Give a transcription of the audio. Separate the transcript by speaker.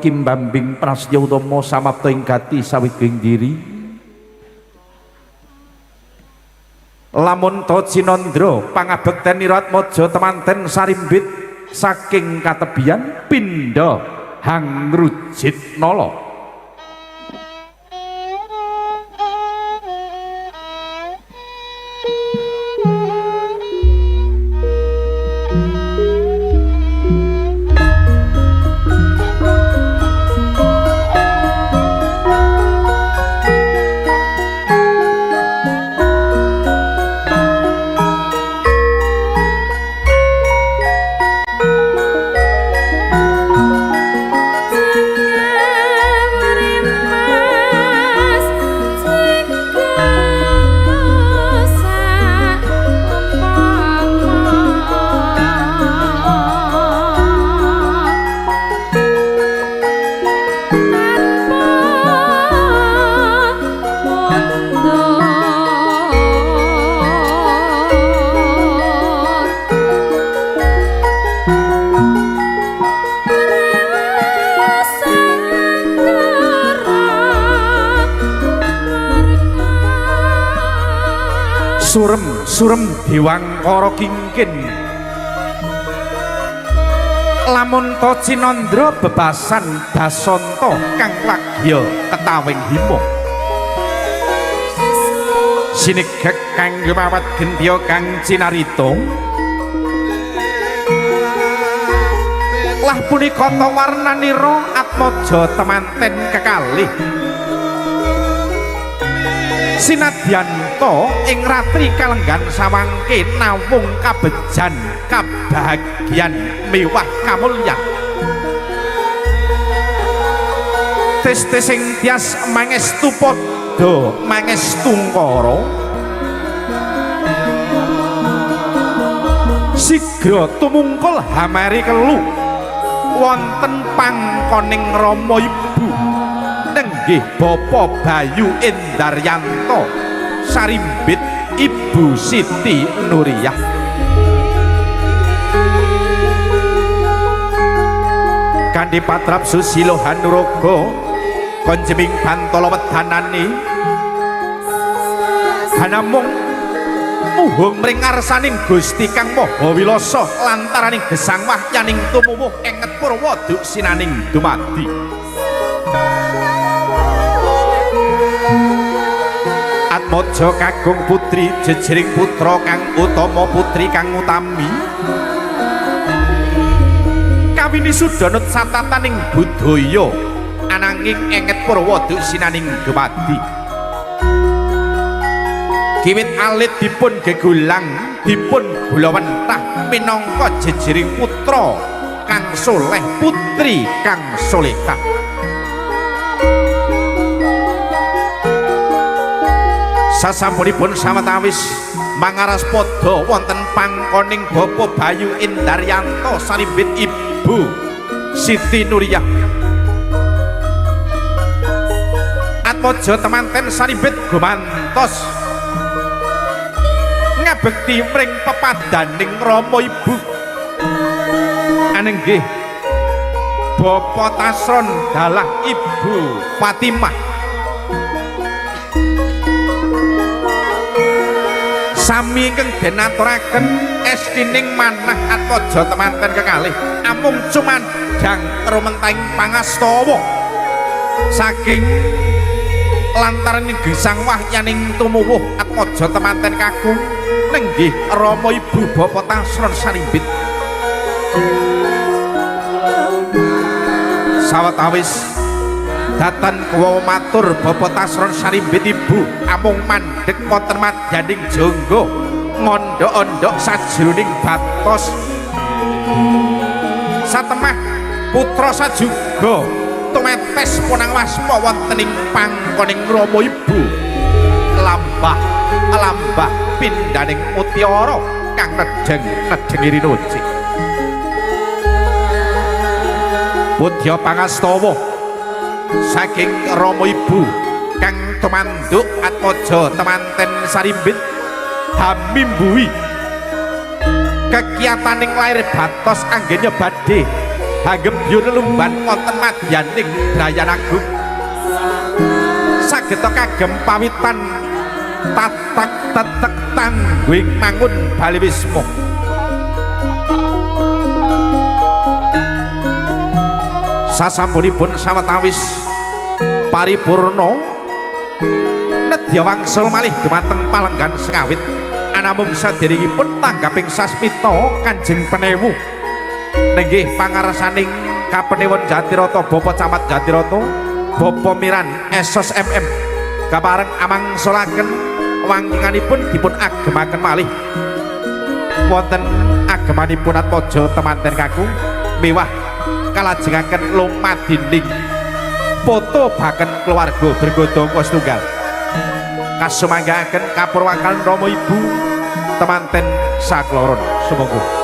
Speaker 1: Kimbambing prasetya utama samapta ing gati sawiging diri. Lamun to cinandra pangabekten Atmaja temanten sarimbit saking katebian pindha hangrujit nala. Surem surem dewangkara kingkin lamun to cinandra bebasan dasanta kang lagya ketawing hima sinegek kang mawat gentya kang cinarita lah punika ta warnanira atmaja temanten kekalih sinadyanta ing ratri kalenggan sawangke nawung kabejan kabahagyan mewah kamulyan tes-tes sing tias mangestu padha mangestungkara sigra tumungkul hamari kelu wonten pangkoning rama ibu nenggih Bapak Bayu Endaryanto sarimbit Ibu Siti Nuriyah. Kanthi patrap susila hanuraga konjeming bantala wedanane hanamung muhung mring ngarsaning Gusti Kang Maha Wilasa lantaraning gesang wahyaning tumuwuh enget purwa duksinaning dumadi. Atmaja kakung putri jejering putra kang utama putri kang utami kawini sudanut satataning budaya ananging enget purwa duksinaning dumadi. Kiwit alit dipun gegulang dipun gulawentah minangka jejering putra kang soleh putri kang solehah. Sasampunipun sawetawis mangaras padha wonten pangkoning Bapak Bayu Endaryanto sarimbit Ibu Siti Nuriyah. Atmaja temanten sarimbit gumantos ngabekti mring pepadaning rama ibu. Anenggih Bapak Tasron dalah Ibu Fatimah. Sami ingkang den aturaken estining manah atmaja temanten kekalih amung cumandhang rumentahing pangastawa saking lantaran gesang wahyaning tumuwuh atmaja temanten kakung nenggih rama ibu Bapak Tasron sarimbit. Sawetawis datan kuwa matur Bapak Tasron sarimbit ibu amung mandheg wonten madyaning jangga ngondhok-ondhok sajroning batos satemah putra sajuga tumetes punang waspa wonten ing pangkoning rama ibu lambah lambah pindhaning mutiara kang nedheng nedhengi rinuci. Budya pangastawa saking rama ibu kang tumanduk atmaja temanten sarimbit hamimbuhi kekiyataning lair batos anggenya badhe Hagebyur lelumban wonten madyaning Brayan Agung sageta kagem pawitan tatak tetek tangguing mangun Bali Wisma. Sasampunipun sawetawis paripurna nedya wangsul malih dumateng palenggan sengawit anamung saderengipun tanggaping sasmita Kanjeng Penewu nenggih pangarsaning Kapenewon Jatiroto Bapak Camat Jatiroto Bapak Miran Esos MM kapareng amangsulaken wangkinganipun dipun agemaken malih wonten agemanipun Atmaja temanten kakung miwah kalajengaken lumadinding foto baken keluarga bergodo angka setunggal kasumanggaaken kapurwakan Rama Ibu temanten sakloron sumangga.